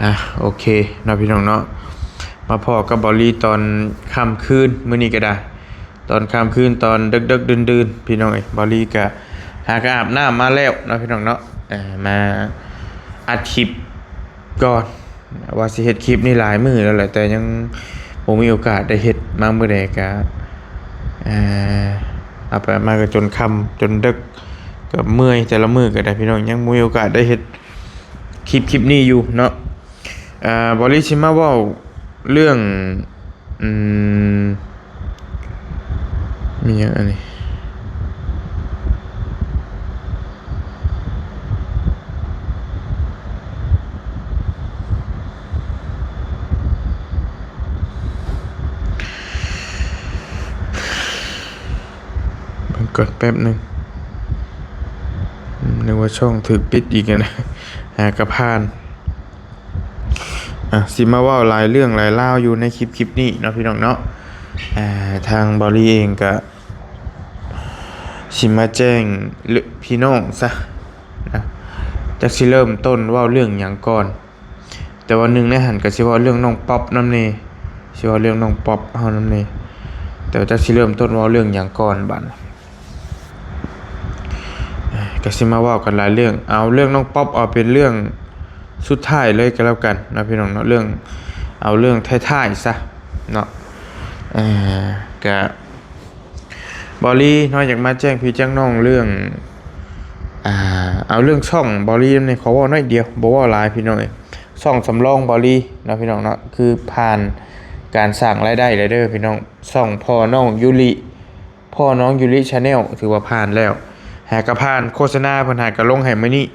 ອ່ະ ໂອເຄເນາະພີ່ນ້ອງເນາະ ມາພໍ້ກັບເບົາລີຕອນຄ່ຳຄືນມື້ນີ້ກໍໄດ້ ຕອນຄ່ຳຄືນ ຕອນເດິກໆ ດື່ນໆ ພີ່ນ້ອງເອີຍ ເບົາລີກໍຫາກໍອາບນ້ຳມາແລ້ວເນາະພີ່ນ້ອງເນາະ ເອີ ມາອັດຄລິບກ່ອນ ວ່າຊິເຮັດຄລິບນີ້ຫຼາຍມື້ແລ້ວແຫຼະ ແຕ່ຍັງບໍ່ມີໂອກາດໄດ້ເຮັດ ມາມື້ໃດກໍ ເອີ ເອົາໄປມາກໍຈົນຄ່ຳຈົນເດິກ ກໍເມື່ອຍ ແຕ່ລະມື້ກໍໄດ້ພີ່ນ້ອງ ຍັງບໍ່ມີໂອກາດໄດ້ເຮັດ ຄລິບ ຄລິບນີ້ຢູ່ເນາະ ອ່າ ເບົາລີຊິມາເວົ້າເລື່ອງ ອືມ ມີຫຍັງອັນນີ້ ເບິ່ງກ່ອນແປັບໜຶ່ງ ອືມ ນຶກວ່າຊ່ອງຖືກປິດອີກຫັ້ນນະ ຫາກະຜ່ານ ອ່ະ ຊິມາເວົ້າຫຼາຍເລື່ອງຫຼາຍລາວຢູ່ໃນຄລິບ ຄລິບນີ້ເນາະພີ່ນ້ອງເນາະ ອ່າ ທາງເບົາລີເອງກະຊິມາແຈ້ງເລື່ອງພີ່ນ້ອງຊະນະ ຈັກຊິເລີ່ມຕົ້ນເວົ້າເລື່ອງຫຍັງກ່ອນ ແຕ່ວ່າໜຶ່ງໃນຫັ້ນກໍຊິເວົ້າເລື່ອງນ້ອງປັອບນຳແດ່ ຊິເວົ້າເລື່ອງນ້ອງປັອບເຮົານຳແດ່ ແຕ່ວ່າຈັກຊິເລີ່ມຕົ້ນເວົ້າເລື່ອງຫຍັງກ່ອນບາດນີ້ ກໍຊິມາເວົ້າກັນຫຼາຍເລື່ອງ ເອົາເລື່ອງນ້ອງປັອບເອົາເປັນເລື່ອງສຸດທ້າຍເລີຍກໍແລ້ວກັນເນາະພີ່ນ້ອງເນາະ ເລື່ອງ ເອົາເລື່ອງທ້າຍໆຊະເນາະ ເອີ ກະ ເບົາລີເນາະ ຢາກມາແຈ້ງພີ່ແຈ້ງນ້ອງເລື່ອງ ອ່າ ເອົາເລື່ອງຊ່ອງເບົາລີນຳແດ່ ຂໍເວົ້າໜ້ອຍດຽວ ບໍ່ເວົ້າຫຼາຍພີ່ນ້ອງເອີຍ ຊ່ອງສຳລອງເບົາລີເນາະພີ່ນ້ອງເນາະ ຄືຜ່ານການສ້າງລາຍໄດ້ແລ້ວເດີພີ່ນ້ອງ ຊ່ອງພໍ່ນ້ອງຢູລິ ພໍ່ນ້ອງຢູລິ Channel ຖືວ່າຜ່ານແລ້ວ ຫາກະຜ່ານ ໂຄສະນາເພິ່ນຫາກະລົງໃຫ້ມື້ນີ້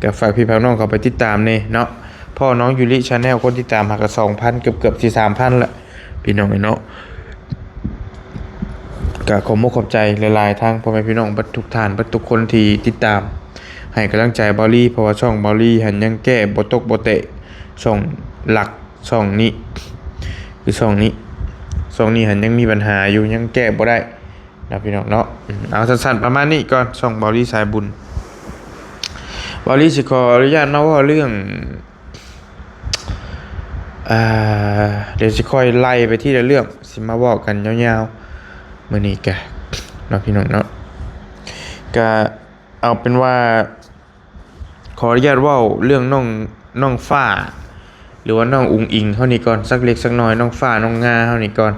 ກໍຝາກພີ່ຝາກນ້ອງເຂົ້າໄປຕິດຕາມແດ່ເນາະ ພໍ່ນ້ອງຢູລິ Channel ຄົນຕິດຕາມຫາກະສອງພັນ ເກືອບໆຊິສາມພັນລະ ພີ່ນ້ອງເອີຍເນາະ ກະຂອບມຸກຂອບໃຈຫຼາຍໆ ທາງພໍ່ແມ່ພີ່ນ້ອງເບິດທຸກທ່ານ ເບິດທຸກຄົນທີ່ຕິດຕາມ ໃຫ້ກຳລັງໃຈເບົາລີ ເພາະວ່າຊ່ອງເບົາລີຫັ້ນຍັງແກ້ບໍ່ຕົກບໍ່ແຕະ ຊ່ອງຫຼັກ ຊ່ອງນີ້ ຄືຊ່ອງນີ້ ຊ່ອງນີ້ຫັ້ນຍັງມີບັນຫາຢູ່ ຍັງແກ້ບໍ່ໄດ້ນະພີ່ນ້ອງເນາະ ອືມ ເອົາສັ້ນໆປະມານນີ້ກ່ອນ ຊ່ອງເບົາລີສາຍບຸນ ເບົາລີຊິຂໍອະນຸຍາດມາເວົ້າເລື່ອງ ອ່າ ດຽວຊິຄ່ອຍໄລ່ໄປທີລະເລື່ອງ ຊິມາເວົ້າກັນຍາວໆ ມື້ນີ້ກະເນາະພີ່ນ້ອງເນາະ ກະເອົາເປັນວ່າ ຂໍອະນຸຍາດເວົ້າເລື່ອງນ້ອງ ນ້ອງຟ້າ ຫຼືວ່ານ້ອງອຸງອິງເຮົານີ້ກ່ອນ ສັກເລັກສັກນ້ອຍ ນ້ອງຟ້າ ນ້ອງງາເຮົານີ້ກ່ອນ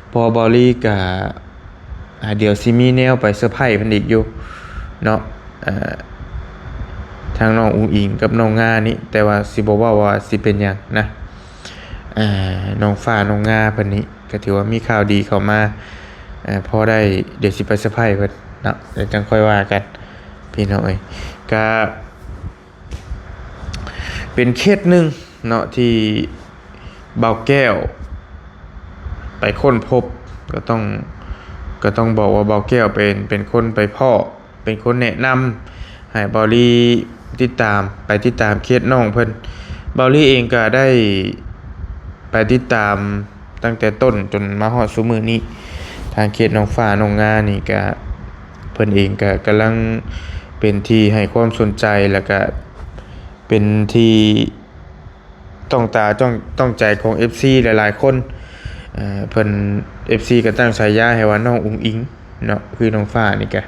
ເພາະວ່າເບົາລີກະ ອ່າ ດຽວຊິມີແນວໄປເຊີໄພເພິ່ນອີກຢູ່ເນາະ ເອີ ທາງນ້ອງອຸງອິງກັບນ້ອງງານີ້ ແຕ່ວ່າຊິບໍ່ເວົ້າວ່າຊິເປັນຫຍັງນະ ເອີ ນ້ອງຟ້າ ນ້ອງງາເພິ່ນນີ້ ກໍຖືວ່າມີຂ່າວດີເຂົ້າມາ ເອີ ພໍໄດ້ ດຽວຊິໄປເຊີໄພເພິ່ນເນາະ ດຽວຈັ່ງຄ່ອຍວ່າກັນ ພີ່ນ້ອງເອີຍ ກະເປັນເຄສໜຶ່ງເນາະ ທີ່ບ່າວແກ້ວໄປຄົ້ນພົບ ກໍຕ້ອງ ກໍຕ້ອງບອກວ່າບ່າວແກ້ວເປັນ ເປັນຄົນໄປພໍ້ ເປັນຄົນແນະນຳໃຫ້ເບົາລີຕິດຕາມ ໄປຕິດຕາມເຄສນ້ອງເພິ່ນ ເບົາລີເອງກໍໄດ້ໄປຕິດຕາມຕັ້ງແຕ່ຕົ້ນຈົນມາຮອດຊຸມື້ນີ້ ທາງເຄສນ້ອງຟ້າ ນ້ອງງານີ້ກໍ ເພິ່ນເອງກໍກຳລັງເປັນທີ່ໃຫ້ຄວາມສົນໃຈ ແລ້ວກໍເປັນທີ່ ຕ້ອງຕາ ຕ້ອງ ຕ້ອງໃຈຂອງເອັຟຊີຫຼາຍໆຄົນ ເອີ ເພິ່ນ ເອັຟຊີກໍຕັ້ງສາຍາໃຫ້ວ່ານ້ອງອຸງອິງເນາະ ຄືນ້ອງຟ້ານີ້ກະ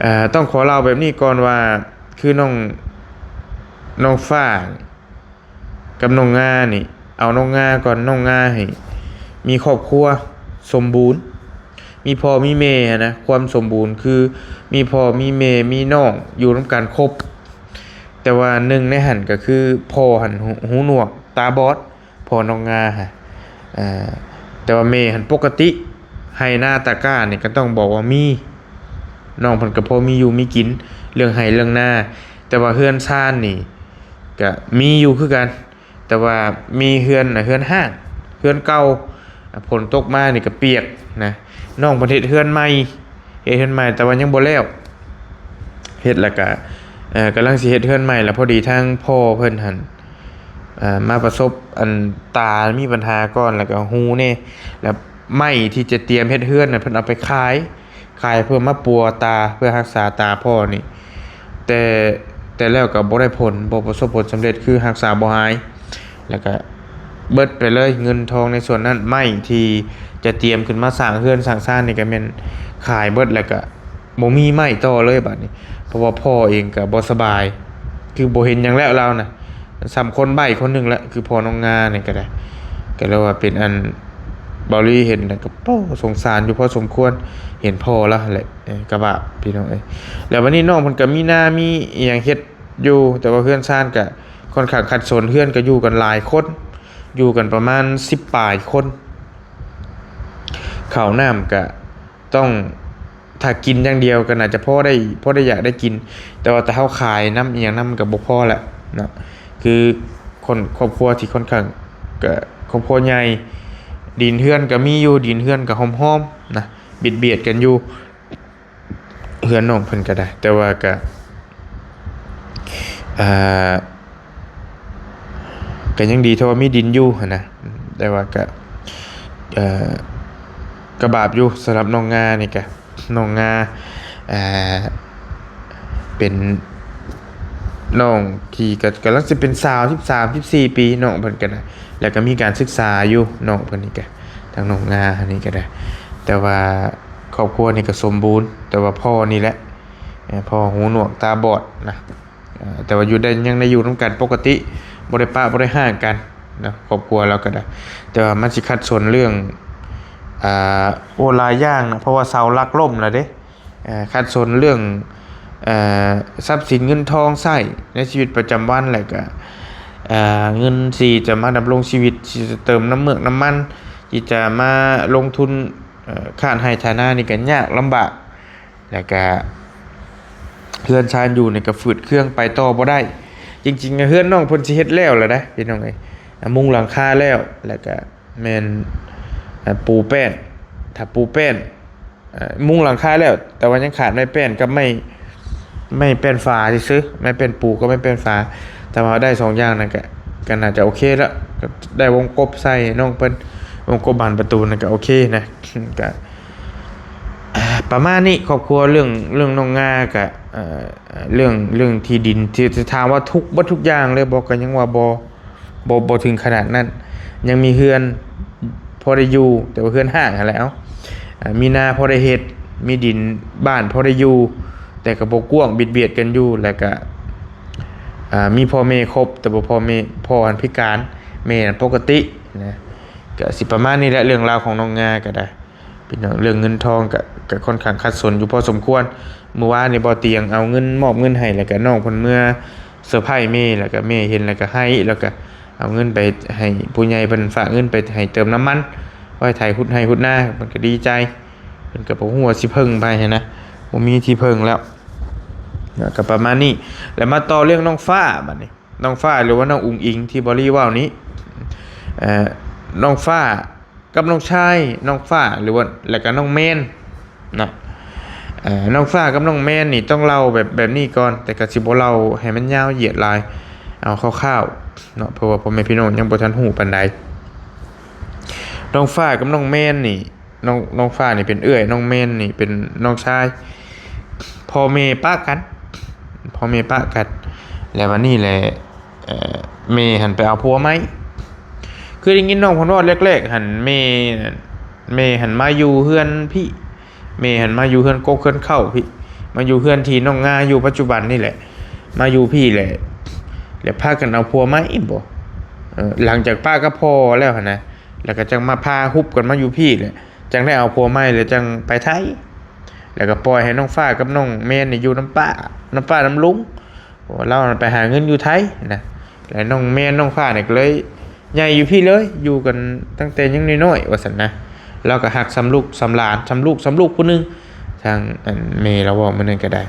ເອີ ຕ້ອງຂໍເລົ່າແບບນີ້ກ່ອນວ່າ ຄືນ້ອງ ນ້ອງຟ້າກັບນ້ອງງານີ້ ເອົານ້ອງງາກ່ອນ ນ້ອງງາໃຫ້ມີຄອບຄົວສົມບູນ ມີພໍ່ມີແມ່ຫັ້ນນະ ຄວາມສົມບູນຄືມີພໍ່ມີແມ່ມີນ້ອງຢູ່ນຳກັນຄົບ ແຕ່ວ່າໜຶ່ງໃນຫັ້ນກໍຄືພໍ່ຫັ້ນຫູ ຫູໜວກຕາບອດ ພໍ່ນ້ອງງາຫັ້ນ ເອີ ແຕ່ວ່າແມ່ຫັ້ນປົກກະຕິ ໄຮ່ນາຕາກ້ານີ້ກໍຕ້ອງບອກວ່າມີ ນ້ອງເພິ່ນກໍພໍມີຢູ່ມີກິນ ເລື່ອງໄຮ່ເລື່ອງນາ ແຕ່ວ່າເຮືອນຊານນີ້ກໍມີຢູ່ຄືກັນ ແຕ່ວ່າມີເຮືອນນະ ເຮືອນຮ້າງ ເຮືອນເກົ່າ ຝົນຕົກມານີ້ກໍປຽກນະ ນ້ອງເພິ່ນເຮັດເຮືອນໃໝ່ ເຮັດເຮືອນໃໝ່ ແຕ່ວ່າຍັງບໍ່ແລ້ວ ເຮັດແລ້ວກະ ເອີ ກຳລັງຊິເຮັດເຮືອນໃໝ່ ແລ້ວພໍດີທາງພໍ່ເພິ່ນຫັ້ນ ເອີ ມາປະສົບ ອັນ ຕາມີບັນຫາກ່ອນ ແລ້ວກະຫູແດ່ ແລ້ວໄມ້ທີ່ຈະຕຽມເຮັດເຮືອນນັ້ນ ເພິ່ນເອົາໄປຂາຍ ຂາຍເພື່ອມາປົວຕາ ເພື່ອຮັກສາຕາພໍ່ນີ້ ແຕ່ ແຕ່ແລ້ວກໍບໍ່ໄດ້ຜົນ ບໍ່ປະສົບຜົນສຳເລັດ ຄືຮັກສາບໍ່ຫາຍ ແລ້ວກະເບິດໄປເລີຍເງິນທອງໃນສ່ວນນັ້ນ. ໄມ້ທີ່ຈະຕຽມຂຶ້ນມາສ້າງເຮືອນສ້າງຊານນີ້ກະແມ່ນຂາຍເບິດ ແລ້ວກະບໍ່ມີໄມ້ຕໍ່ເລີຍບາດນີ້ ເພາະວ່າພໍ່ເອງກະບໍ່ສະບາຍ ຄືບໍ່ເຫັນຫຍັງແລ້ວລາວນະ ສ່ຳຄົນໃບ້ຄົນໜຶ່ງແຫຼະ ຄືພໍ່ນ້ອງງານີ້ກະໄດ້. ກະເລີຍວ່າເປັນອັນ ເບົາລີເຫັນແລ້ວກະ ໂອ້ ສົງສານຢູ່ພໍສົມຄວນ ເຫັນພໍ່ລະຫັ້ນແຫຼະ ເອີ ກະບາບພີ່ນ້ອງເອີຍ. ແລ້ວບາດນີ້ນ້ອງເພິ່ນກະມີນາມີອີ່ຫຍັງເຮັດຢູ່ ແຕ່ວ່າເຮືອນຊານກະຄ່ອນຂ້າງຂັດສົນ ເຮືອນກະຢູ່ກັນຫຼາຍຄົນ ຢູ່ກັນປະມານສິບປາຍຄົນ ເຂົ້ານ້ຳກະຕ້ອງ ຖ້າກິນຢ່າງດຽວກໍໜ້າຈະພໍໄດ້ ພໍໄດ້ຢາກໄດ້ກິນ ແຕ່ວ່າຖ້າເຮົາຂາຍນຳອີ່ຫຍັງນຳມັນກໍບໍ່ພໍແຫຼະເນາະ. ຄືຄົນ ຄອບຄົວທີ່ຄ່ອນຂ້າງ ກໍຄອບຄົວໃຫຍ່ ດິນເຮືອນກໍມີຢູ່ ດິນເຮືອນກໍຫ້ອມໆນະ ບຽດໆກັນຢູ່ ເຮືອນນ້ອງເພິ່ນກໍໄດ້ ແຕ່ວ່າກໍ ອ່າ ກໍຍັງດີເທົ່າວ່າມີດິນຢູ່ຫັ້ນນະ ແຕ່ວ່າກໍ ເອີ ກໍບາບຢູ່ສຳລັບນ້ອງງານີ້ກະ ນ້ອງງາ ເອີ ເປັນນ້ອງທີ່ກໍກຳລັງຊິເປັນສາວ ສິບສາມ ສິບສີ່ປີ ນ້ອງເພິ່ນກໍໄດ້ ແລ້ວກໍມີການສຶກສາຢູ່ ນ້ອງເພິ່ນນີ້ກະ ທາງນ້ອງງານີ້ກໍໄດ້ ແຕ່ວ່າຄອບຄົວນີ້ກໍສົມບູນ ແຕ່ວ່າພໍ່ນີ້ແຫຼະ ເອີ ພໍ່ຫູໜວກຕາບອດນະ. ເອີ ແຕ່ວ່າຢູ່ໄດ້ ຍັງໄດ້ຢູ່ນຳກັນປົກກະຕິ ບໍ່ໄດ້ປະບໍ່ໄດ້ຮ້າງກັນເນາະ ຄອບຄົວລາວກໍໄດ້ ແຕ່ວ່າມັນຊິຂັດສົນເລື່ອງ ອ່າ ໂອ້ ຫຼາຍຢ່າງນະ ເພາະວ່າເສົາຫຼັກລົ້ມແລ້ວເດ້ ເອີ ຂັດສົນເລື່ອງ ເອີ ຊັບສິນເງິນທອງໃຊ້ໃນຊີວິດປະຈຳວັນ ແລ້ວກໍ ເອີ ເງິນທີ່ຈະມາດຳລົງຊີວິດ ທີ່ຈະເຕີມນ້ຳເມືອກນ້ຳມັນ ທີ່ຈະມາລົງທຶນ ເອີ ຄ້ານໄຮ່ໄຖນານີ້ກໍຍາກລຳບາກ ແລ້ວກະເຮືອນຊານຢູ່ນີ້ກໍຝືດເຄືອງໄປຕໍ່ບໍ່ໄດ້. ຈິງໆ ເຮືອນນ້ອງເພິ່ນຊິເຮັດແລ້ວແລ້ວເດ້ພີ່ນ້ອງເອີຍ ມຸງຫຼັງຄາແລ້ວ ແລ້ວກະແມ່ນ ເອີ ປູແປ້ນ ຖ້າປູແປ້ນ ເອີ ມຸງຫຼັງຄາແລ້ວ ແຕ່ວ່າຍັງຂາດໄມ້ແປ້ນກັບໄມ້ ໄມ້ແປ້ນຝາຊື່ໆ ໄມ້ແປ້ນປູກັບໄມ້ແປ້ນຝາ ຖ້າວ່າໄດ້ສອງຢ່າງນັ້ນກະ ກໍໜ້າຈະໂອເຄລະ ກໍໄດ້ວົງກົບໃສ່ໃຫ້ນ້ອງເພິ່ນ ວົງກົບບານປະຕູນັ້ນກໍໂອເຄນະ ກໍ ປະມານນີ້ ຄອບຄົວເລື່ອງ ເລື່ອງນ້ອງງາກະ ເອີ ເລື່ອງ ເລື່ອງທີ່ດິນ ທີ່ ທີ່ຖາມວ່າທຸກເບິດທຸກຢ່າງເລີຍບໍ່ ກໍຍັງວ່າບໍ່ ບໍ່ ບໍ່ເຖິງຂະໜາດນັ້ນ ຍັງມີເຮືອນພໍໄດ້ຢູ່ ແຕ່ວ່າເຮືອນຮ້າງຫັ້ນແຫຼະ ເອົ້າ ເອີ ມີນາພໍໄດ້ເຮັດ ມີດິນບ້ານພໍໄດ້ຢູ່ ແຕ່ກໍບໍ່ກວ້າງ ບຽດໆກັນຢູ່ ແລ້ວກະ ອ່າ ມີພໍ່ແມ່ຄົບ ແຕ່ວ່າພໍ່ແມ່ ພໍ່ຫັ້ນພິການ ແມ່ນັ້ນປົກກະຕິນະ ກະຊິປະມານນີ້ແຫຼະ ເລື່ອງລາວຂອງນ້ອງງາກໍໄດ້ ພີ່ນ້ອງ ເລື່ອງເງິນທອງກະ ກະຄ່ອນຂ້າງຂັດສົນຢູ່ພໍສົມຄວນ. ມື້ວານນີ້ບໍ່ຕຽງເອົາເງິນ ມອບເງິນໃຫ້ ແລ້ວກະນ້ອງເພິ່ນເມືອເຊີໄພແມ່ ແລ້ວກະແມ່ເຫັນແລ້ວກະໄຫ້ ແລ້ວກະເອົາເງິນໄປໃຫ້ຜູ້ໃຫຍ່ເພິ່ນ ຝາກເງິນໄປໃຫ້ເຕີມນ້ຳມັນ ໄວ້ໄຖຫຸດໄຮ່ຫຸດນາ ເພິ່ນກະດີໃຈ ເພິ່ນກະບໍ່ຮູ້ວ່າຊິເພິ່ງໃຜຫັ້ນນະ ບໍ່ມີທີ່ເພິ່ງແລ້ວ ກະປະມານນີ້. ແລ້ວມາຕໍ່ເລື່ອງນ້ອງຟ້າບາດນີ້ ນ້ອງຟ້າ ຫຼືວ່ານ້ອງອຸງອິງທີ່ເບົາລີເວົ້ານີ້ ເອີ ນ້ອງຟ້າ ກັບນ້ອງຊາຍ ນ້ອງຟ້າ ຫຼືວ່າ ແລ້ວກໍນ້ອງແມນເນາະ ເອີ ນ້ອງຟ້າກັບນ້ອງແມນນີ້ຕ້ອງເລົ່າແບບ ແບບນີ້ກ່ອນ ແຕ່ກໍຊິບໍ່ເລົ່າໃຫ້ມັນຍາວຢຽດຫຼາຍ ເອົາຄ່າວໆເນາະ ເພາະວ່າພໍ່ແມ່ພີ່ນ້ອງຍັງບໍ່ທັນຮູ້ປານໃດ. ນ້ອງຟ້າກັບນ້ອງແມນນີ້ ນ້ອງ ນ້ອງຟ້ານີ້ເປັນເອື້ອຍ ນ້ອງແມນນີ້ເປັນນ້ອງຊາຍ ພໍ່ແມ່ປະກັນ ພໍ່ແມ່ປະກັນ ແລ້ວບາດນີ້ແຫຼະ ເອີ ແມ່ຫັ້ນໄປເອົາຜົວໃໝ່ ຄືໄດ້ຍິນນ້ອງເພິ່ນເວົ້າແລກໆຫັ້ນ ແມ່ ແມ່ຫັ້ນມາຢູ່ເຮືອນພີ້ ແມ່ຫັ້ນມາຢູ່ເຮືອນກົກເຮືອນເຄົ້າພີ້ ມາຢູ່ເຮືອນທີ່ນ້ອງງາຢູ່ປັດຈຸບັນນີ້ແຫຼະ ມາຢູ່ພີ້ແຫຼະ ແລ້ວພາກັນເອົາຜົວໃໝ່ບໍ ເອີ ຫຼັງຈາກປະກັບພໍ່ແລ້ວຫັ້ນນະ ແລ້ວກໍຈັ່ງມາພາຮຸບກັນມາຢູ່ພີ້ແຫຼະ ຈັ່ງໄດ້ເອົາຜົວໃໝ່ ແລ້ວຈັ່ງໄປໄທ ແລ້ວກໍປ່ອຍໃຫ້ນ້ອງຟ້າກັບນ້ອງແມນນີ້ຢູ່ນຳປ້າ ນຳປ້ານຳລຸງ ເພາະວ່າລາວໄປຫາເງິນຢູ່ໄທນະ ແລ້ວນ້ອງແມນນ້ອງຟ້ານີ້ກໍເລີຍໃຫຍ່ຢູ່ພີ້ເລີຍ ຢູ່ກັນຕັ້ງແຕ່ຍັງນ້ອຍໆ ວ່າຊັ້ນນະ ລາວກໍຮັກສ່ຳລູກສ່ຳຫຼານ ສ່ຳລູກສ່ຳລູກຜູ້ໜຶ່ງ ທາງອັນແມ່ລາວເວົ້າມື້ນັ້ນກໍໄດ້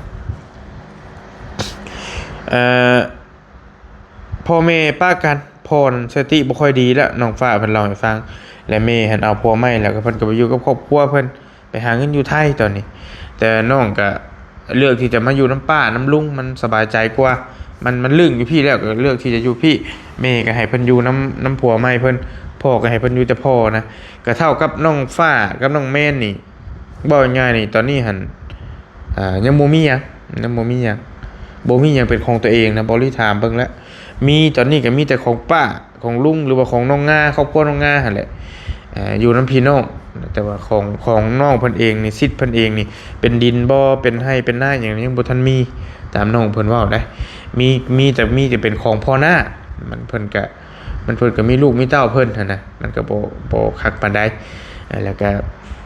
ເອີ ພໍ່ແມ່ປະກັນ ພໍ່ນັ້ນສະຕິບໍ່ຄ່ອຍດີແລ້ວ ນ້ອງຟ້າເພິ່ນເລົ່າໃຫ້ຟັງ ແລະແມ່ຫັ້ນເອົາຜົວໃໝ່ ແລ້ວກໍເພິ່ນກໍໄປຢູ່ກັບຄອບຄົວເພິ່ນ ໄປຫາເງິນຢູ່ໄທຕອນນີ້ ແຕ່ນ້ອງກໍເລືອກທີ່ຈະມາຢູ່ນຳປ້ານຳລຸງ ມັນສະບາຍໃຈກວ່າ ມັນ ມັນລຶ້ງຢູ່ພີ້ແລ້ວ ກໍເລືອກທີ່ຈະຢູ່ພີ້ ແມ່ກໍໃຫ້ເພິ່ນຢູ່ນຳ ນຳຜົວໃໝ່ເພິ່ນ ພໍ່ກໍໃຫ້ເພິ່ນຢູ່ແຕ່ພໍ່ນະ ກໍເທົ່າກັບນ້ອງຟ້າກັບນ້ອງແມນນີ້ ເວົ້າງ່າຍໆນີ້ ຕອນນີ້ຫັ້ນ ອ່າ ຍັງບໍ່ມີຫຍັງ ຍັງບໍ່ມີຫຍັງ ບໍ່ມີຫຍັງເປັນຂອງຕົວເອງນະ ບໍລິຖາມເບິ່ງແລ້ວ ມີ ຕອນນີ້ກໍມີແຕ່ຂອງປ້າ ຂອງລຸງ ຫຼືວ່າຂອງນ້ອງງາ ຄອບຄົວນ້ອງງາຫັ້ນແຫຼະ ເອີ ຢູ່ນຳພີ່ນ້ອງ. ແຕ່ວ່າຂອງ ຂອງນ້ອງເພິ່ນເອງນີ້ ສິດເພິ່ນເອງນີ້ ເປັນດິນບໍ່ ເປັນໄຮ່ເປັນນາຫຍັງ ຍັງບໍ່ທັນມີ ຕາມນ້ອງເພິ່ນເວົ້າໄດ໋. ມີ ມີແຕ່ ມີແຕ່ເປັນຂອງພໍ່ນ້າ ມັນ ເພິ່ນກະ ມັນ ເພິ່ນກະມີລູກມີເຕົ້າເພິ່ນຫັ້ນນະ ມັນກະບໍ່ ບໍ່ຄັກປານໃດ. ແລ້ວກະ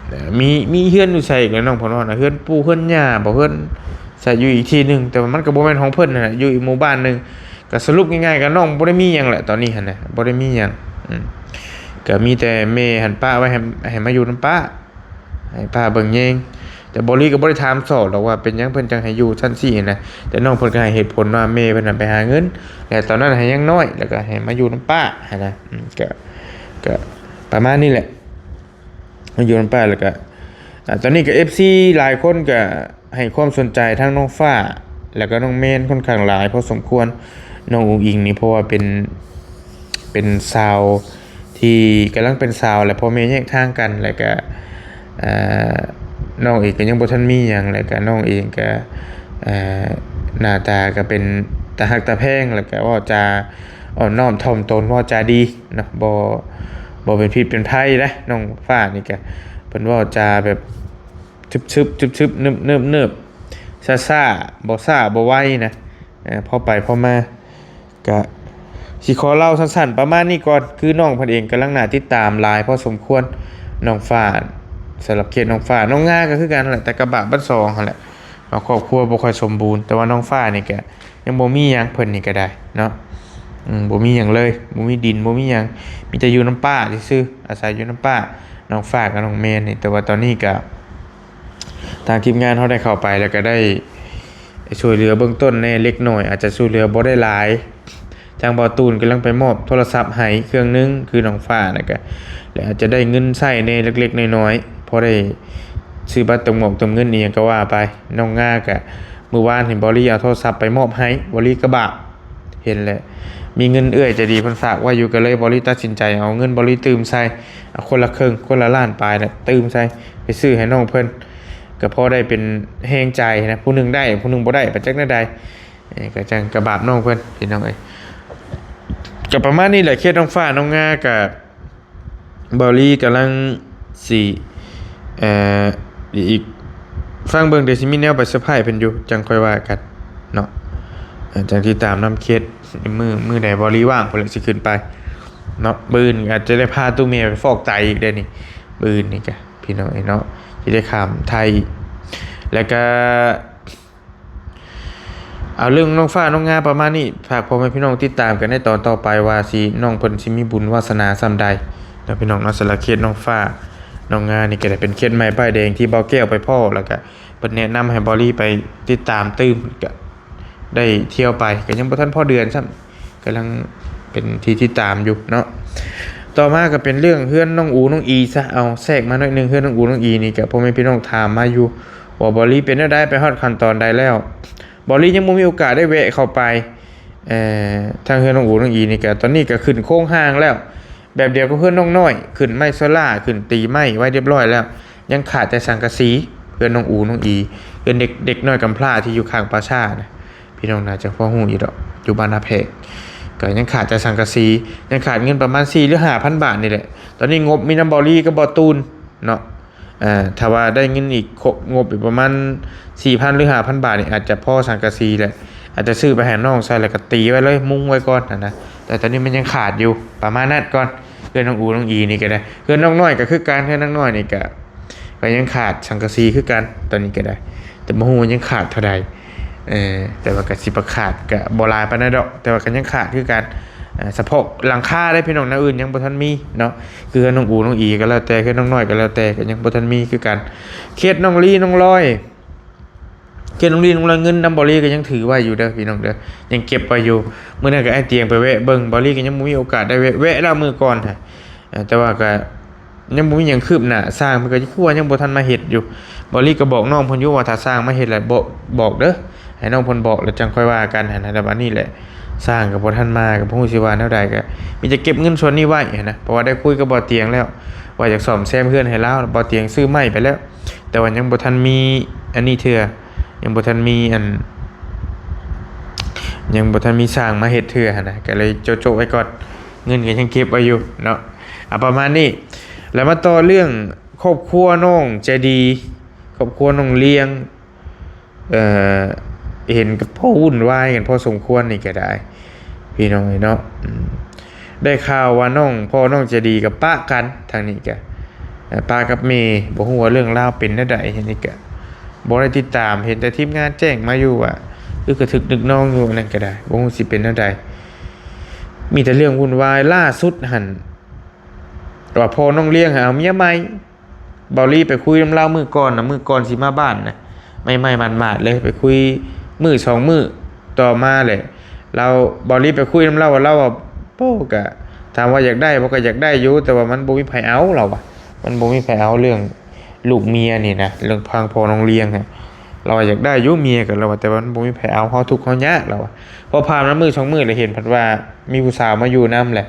ເອີ ມີ ມີເຮືອນຢູ່ໃສອີກແຫຼະ ນ້ອງເພິ່ນເວົ້ານະ ເຮືອນປູ່ເຮືອນຍ່າບໍ ເຮືອນໃສຢູ່ອີກທີ່ໜຶ່ງ ແຕ່ວ່າມັນກະບໍ່ແມ່ນຂອງເພິ່ນຫັ້ນນະ ຢູ່ອີກໝູ່ບ້ານໜຶ່ງ. ກະສະຫຼຸບງ່າຍໆ ກະນ້ອງບໍ່ໄດ້ມີຫຍັງແຫຼະຕອນນີ້ຫັ້ນນະ ບໍ່ໄດ້ມີຫຍັງ. ອືມ ກະມີແຕ່ແມ່ຫັ້ນປະໄວ້ໃຫ້ ໃຫ້ມາຢູ່ນຳປ້າ ໃຫ້ປ້າເບິ່ງແຍງ. ແຕ່ບໍ່ລີກໍບໍ່ໄດ້ຖາມສອບດອກວ່າເປັນຫຍັງເພິ່ນຈັ່ງໃຫ້ຢູ່ຊັ້ນຊີ້ນະ ແຕ່ນ້ອງເພິ່ນກໍໃຫ້ເຫດຜົນວ່າແມ່ເພິ່ນນະໄປຫາເງິນ ແລະຕອນນັ້ນໃຫ້ຍັງນ້ອຍ ແລ້ວກໍໃຫ້ມາຢູ່ນຳປ້າຫັ້ນນະ. ອືມ ກໍ ກໍປະມານນີ້ແຫຼະ ມາຢູ່ນຳປ້າ. ແລ້ວກໍ ອາ ຕອນນີ້ກໍເອັຟຊີຫຼາຍຄົນກໍໃຫ້ຄວາມສົນໃຈທັງນ້ອງຟ້າ ແລ້ວກໍນ້ອງແມນຂ້ອນຂ້າງຫຼາຍພໍສົມຄວນ. ນ້ອງອຸງອິງນີ້ ເພາະວ່າເປັນ ເປັນສາວທີ່ກຳລັງເປັນສາວ ແລະພໍ່ແມ່ແຍກທາງກັນ ແລ້ວກະ ເອີ ນ້ອງເອງກໍຍັງບໍ່ທັນມີຫຍັງ ແລ້ວກະນ້ອງເອງກະ ເອີ ໜ້າຕາກໍເປັນຕາຮັກຕາແພງ ແລ້ວກະເວົ້າຈາອ່ອນນ້ອມຖ່ອມຕົນ ເວົ້າຈາດີເນາະ ບໍ່ ບໍ່ເປັນພິດເປັນໄພເດ້. ນ້ອງຟ້ານີ້ກະ ເພິ່ນເວົ້າຈາແບບຊຶບໆ ຊຶບໆ ເນີບໆ ເນີບໆ ຊ້າໆ ບໍ່ຊ້າບໍ່ໄວນະ ເອີ ພໍໄປພໍມາ. ກະຊິຂໍເລົ່າສັ້ນໆປະມານນີ້ກ່ອນ ຄືນ້ອງເພິ່ນເອງກຳລັງໜ້າຕິດຕາມຫຼາຍພໍສົມຄວນ ນ້ອງຟ້າ. ສຳລັບເຂດນ້ອງຟ້າ ນ້ອງງາກໍຄືກັນແຫຼະ ແຕ່ກະບາບບ້ານສອງຫັ້ນແຫຼະ ວ່າຄອບຄົວບໍ່ຄ່ອຍສົມບູນ. ແຕ່ວ່ານ້ອງຟ້ານີ້ກະຍັງບໍ່ມີຫຍັງ ເພິ່ນນີ້ກໍໄດ້ເນາະ ອືມ ບໍ່ມີຫຍັງເລີຍ ບໍ່ມີດິນ ບໍ່ມີຫຍັງ ມີແຕ່ຢູ່ນຳປ້າຊື່ໆ ອາໄສຢູ່ນຳປ້າ ນ້ອງຟ້າກັບນ້ອງແມນນີ້. ແຕ່ວ່າຕອນນີ້ກະ ທາງທີມງານເຮົາໄດ້ເຂົ້າໄປ ແລ້ວກໍໄດ້ຊ່ວຍເຫຼືອເບື້ອງຕົ້ນແດ່ເລັກນ້ອຍ ອາດຈະຊ່ວຍເຫຼືອບໍ່ໄດ້ຫຼາຍ. ທາງບ່າວຕູນກຳລັງໄປມອບໂທລະສັບໃຫ້ເຄື່ອງໜຶ່ງ ຄືນ້ອງຟ້ານະກະ ແລະ ອາດຈະໄດ້ເງິນໃຊ້ແດ່ເລັກໆນ້ອຍໆ ພໍໄດ້ຊື້ບັດເຕີມໝອກເຕີມເງິນອີ່ຫຍັງກໍວ່າໄປ. ນ້ອງງາກະ ມື້ວານເຫັນບໍລີເອົາໂທລະສັບໄປມອບໃຫ້ ບໍລີກະບາບ ເຫັນແຫຼະ ມີເງິນເອື້ອຍໃຈດີເພິ່ນຝາກໄວ້ຢູ່ ກໍເລີຍບໍລີຕັດສິນໃຈເອົາເງິນບໍລີຕື່ມໃສ່ ເອົາຄົນລະເຄິ່ງ ຄົນລະລ້ານປາຍນະ ຕື່ມໃສ່ ໄປຊື້ໃຫ້ນ້ອງເພິ່ນ ກໍພໍໄດ້ເປັນແຮງໃຈນະ ຜູ້ໜຶ່ງໄດ້ ຜູ້ໜຶ່ງບໍ່ໄດ້ ໄປຈັກແນວໃດ ເອີ ກໍຈັ່ງກະບາບນ້ອງເພິ່ນ ພີ່ນ້ອງເອີຍ. ກໍປະມານນີ້ແຫຼະ ເຂດນ້ອງຟ້ານ້ອງງາ ກໍ ເບົາລີກຳລັງຊິ ເອີ ອີກ ຟັງເບິ່ງ ດຽວຊິມີແນວໄປເຊີໄພຣເພິ່ນຢູ່ ຈັ່ງຄ່ອຍວ່າກັນເນາະ. ເອີ ຈັ່ງຕິດຕາມນຳເຂດ ມື້ ມື້ໃດເບົາລີວ່າງພຸ້ນແຫຼະ ຊິຂຶ້ນໄປເນາະ. ມື້ອື່ນອາດຈະໄດ້ພາຕູ້ເມຍໄປຟອກໄຕອີກເດ້ນີ້ ມື້ອື່ນນີ້ກະ ພີ່ນ້ອງເອີຍເນາະ ຊິໄດ້ຂ້າມໄທອີກ. ແລ້ວກະ ເອົາ ເລື່ອງນ້ອງຟ້ານ້ອງງາປະມານນີ້ ຝາກພໍ່ແມ່ພີ່ນ້ອງຕິດຕາມກັນໃນຕອນຕໍ່ໄປວ່າຊິ ນ້ອງເພິ່ນຊິມີບຸນວາສະໜາສ່ຳໃດເນາະ ພີ່ນ້ອງເນາະ. ສຳລັບເຂດນ້ອງຟ້ານ້ອງງານີ້ກໍໄດ້ເປັນເຂດໃໝ່ປ້າຍແດງທີ່ເບົາແກ້ວໄປພໍ້ ແລ້ວກໍເພິ່ນແນະນຳໃຫ້ເບົາລີໄປຕິດຕາມຕື່ມ ກໍໄດ້ທ່ຽວໄປ ກໍຍັງບໍ່ທັນພໍເດືອນຊ້ຳ ກຳລັງເປັນທີ່ຕິດຕາມຢູ່ເນາະ. ຕໍ່ມາກໍເປັນເລື່ອງເຮືອນນ້ອງອູນ້ອງອີຊະ ເອົາແຊກມາໜ້ອຍໜຶ່ງ. ເຮືອນນ້ອງອູນ້ອງອີນີ້ກໍພໍ່ແມ່ພີ່ນ້ອງຖາມມາຢູ່ວ່າ ເບົາລີເປັນແນວໃດ ໄປຮອດຂັ້ນຕອນໃດແລ້ວ? ເບົາລີຍັງບໍ່ມີໂອກາດໄດ້ແວະເຂົ້າໄປ ເອີ ທາງເຮືອນນ້ອງອູນ້ອງອີນີ້ກໍ ຕອນນີ້ກໍຂຶ້ນໂຄງຮ່າງແລ້ວ ແບບດຽວກັບເຮືອນນ້ອງນ້ອຍ ຂຶ້ນໄມ້ໂຊລ່າ ຂຶ້ນຕີໄມ້ໄວ້ຮຽບຮ້ອຍແລ້ວ ຍັງຂາດແຕ່ສັງກະສີ. ເຮືອນນ້ອງອູນ້ອງອີ ເຮືອນເດັກ ເດັກນ້ອຍກຳພ້າທີ່ຢູ່ຂ້າງປ່າຊ້ານະ ພີ່ນ້ອງໜ້າຈະພໍຮູ້ຢູ່ດອກ ຢູ່ບ້ານນາແພກ ກໍຍັງຂາດແຕ່ສັງກະສີ ຍັງຂາດເງິນປະມານສີ່ ຫຼື ຫ້າພັນບາດນີ້ແຫຼະ. ຕອນນີ້ງົບມີນຳເບົາລີກັບເບົາຕູນເນາະ. ເອີ ຖ້າວ່າໄດ້ເງິນອີກຄົບ ງົບອີກປະມານສີ່ພັນ ຫຼື ຫ້າພັນບາດນີ້ ອາດຈະພໍສັງກະສີແຫຼະ ອາດຈະຊື້ໄປໃຫ້ນ້ອງໃສ່ ແລ້ວກໍຕີໄວ້ເລີຍ ມຸງໄວ້ກ່ອນຫັ້ນນະ. ແຕ່ຕອນນີ້ມັນຍັງຂາດຢູ່ ປະມານນັ້ນກ່ອນ. ເຮືອນນ້ອງອູນ້ອງອີນີ້ກໍໄດ້ ເຮືອນນ້ອງນ້ອຍກໍຄືກັນ ເຮືອນນ້ອງນ້ອຍນີ້ກໍ ກໍຍັງຂາດສັງກະສີຄືກັນຕອນນີ້ກໍໄດ້ ແຕ່ບໍ່ຮູ້ວ່າຍັງຂາດເທົ່າໃດ. ເອີ ແຕ່ວ່າກໍຊິປະຂາດກໍບໍ່ຫຼາຍປານໃດດອກ ແຕ່ວ່າກໍຍັງຂາດຄືກັນ. ເອີ ສະເພາະຫຼັງຄາເດ້ພີ່ນ້ອງ ແນວອື່ນຍັງບໍ່ທັນມີເນາະ. ຄືເຮືອນນ້ອງອູນ້ອງອີກໍແລ້ວແຕ່ ເຮືອນນ້ອງນ້ອຍກໍແລ້ວແຕ່ ກໍຍັງບໍ່ທັນມີຄືກັນ. ເຂດນ້ອງລີນ້ອງລອຍ ເຂດນ້ອງລີນ້ອງລອຍ ເງິນນຳເບົາລີກໍຍັງຖືໄວ້ຢູ່ເດີພີ່ນ້ອງເດີ ຍັງເກັບໄວ້ຢູ່. ມື້ນັ້ນກໍອ້າຍຕຽງໄປແວະເບິ່ງ ເບົາລີກໍຍັງບໍ່ມີໂອກາດໄດ້ແວະ ແວະແລ້ວມື້ກ່ອນຫັ້ນ ເອີ ແຕ່ວ່າກໍ ຍັງບໍ່ມີຫຍັງຄືບໜ້າ ຊ່າງເພິ່ນກໍຄືວ່າຍັງບໍ່ທັນມາເຮັດຢູ່. ເບົາລີກໍບອກນ້ອງເພິ່ນຢູ່ວ່າຖ້າຊ່າງມາເຮັດແລ້ວບອກ ບອກເດີ ໃຫ້ນ້ອງເພິ່ນບອກ ແລ້ວຈັ່ງຄ່ອຍວ່າກັນຫັ້ນນະ. ແຕ່ບັດນີ້ແຫຼະ ຊ່າງກໍບໍ່ທັນມາ ກໍບໍ່ຮູ້ຊິວ່າແນວໃດ ກໍມີແຕ່ເກັບເງິນສ່ວນນີ້ໄວ້ຫັ້ນນະ. ເພາະວ່າໄດ້ຄຸຍກັບບ່າວຕຽງແລ້ວ ວ່າຢາກສ້ອມແຊມເຮືອນໃຫ້ລາວ ບ່າວຕຽງຊື້ໄມ້ໄປແລ້ວ ແຕ່ວ່າຍັງບໍ່ທັນມີອັນນີ້ເທື່ອ ຍັງບໍ່ທັນມີອັນ ຍັງບໍ່ທັນມີຊ່າງມາເຮັດເທື່ອຫັ້ນນະ ກໍເລີຍໂຈະໆໄວ້ກ່ອນ ເງິນກໍຍັງເກັບໄວ້ຢູ່ເນາະ. ເອົາປະມານນີ້ ແລ້ວມາຕໍ່ເລື່ອງຄອບຄົວນ້ອງໃຈດີ ຄອບຄົວນ້ອງລຽງ ເອີ ເຫັນກໍພໍວຸ້ນວາຍກັນພໍສົມຄວນນີ້ກໍໄດ້ ພີ່ນ້ອງເອີຍເນາະ. ອືມ ໄດ້ຂ່າວວ່ານ້ອງ ພໍ່ນ້ອງໃຈດີກໍປະກັນ ທາງນີ້ກໍ ເອີ ປະກັບແມ່ ບໍ່ຮູ້ວ່າເລື່ອງລາວເປັນແນວໃດ. ອັນນີ້ກໍບໍ່ໄດ້ຕິດຕາມ ເຫັນແຕ່ທີມງານແຈ້ງມາຢູ່ວ່າ ອື ກະຖືກນຶກນອງຢູ່ ອັນນັ້ນກໍໄດ້ ບໍ່ຮູ້ຊິເປັນແນວໃດ. ມີແຕ່ເລື່ອງວຸ້ນວາຍ ລ່າສຸດຫັ້ນ ວ່າພໍ່ນ້ອງລຽງເອົາເມຍໃໝ່ ເບົາລີໄປຄຸຍນຳລາວມື້ກ່ອນນະ ມື້ກ່ອນຊິມາບ້ານນະ ໃໝ່ໆໝາດໆເລີຍ ໄປຄຸຍມື້ສອງມື້ຕໍ່ມາແຫຼະ ລາວ ເບົາລີໄປຄຸຍນຳລາວ ລາວວ່າ ໂອ້ ກະ ຖາມວ່າຢາກໄດ້ບໍ່ ກໍຢາກໄດ້ຢູ່ ແຕ່ວ່າມັນບໍ່ມີໃຜເອົາ ລາວວ່າ ມັນບໍ່ມີໃຜເອົາເລື່ອງລູກເມຍນີ້ນະ ເລື່ອງທາງພໍ່ນ້ອງລຽງນະ ລາວວ່າຢາກໄດ້ຢູ່ເມຍ ກໍລາວວ່າ ແຕ່ວ່າມັນບໍ່ມີໃຜເອົາ ເຮົາທຸກເຮົາຍາກ ລາວວ່າ. ພໍຜ່ານມາມື້ສອງມື້ແລ້ວ ເຫັນພັດວ່າມີຜູ້ສາວມາຢູ່ນຳແຫຼະ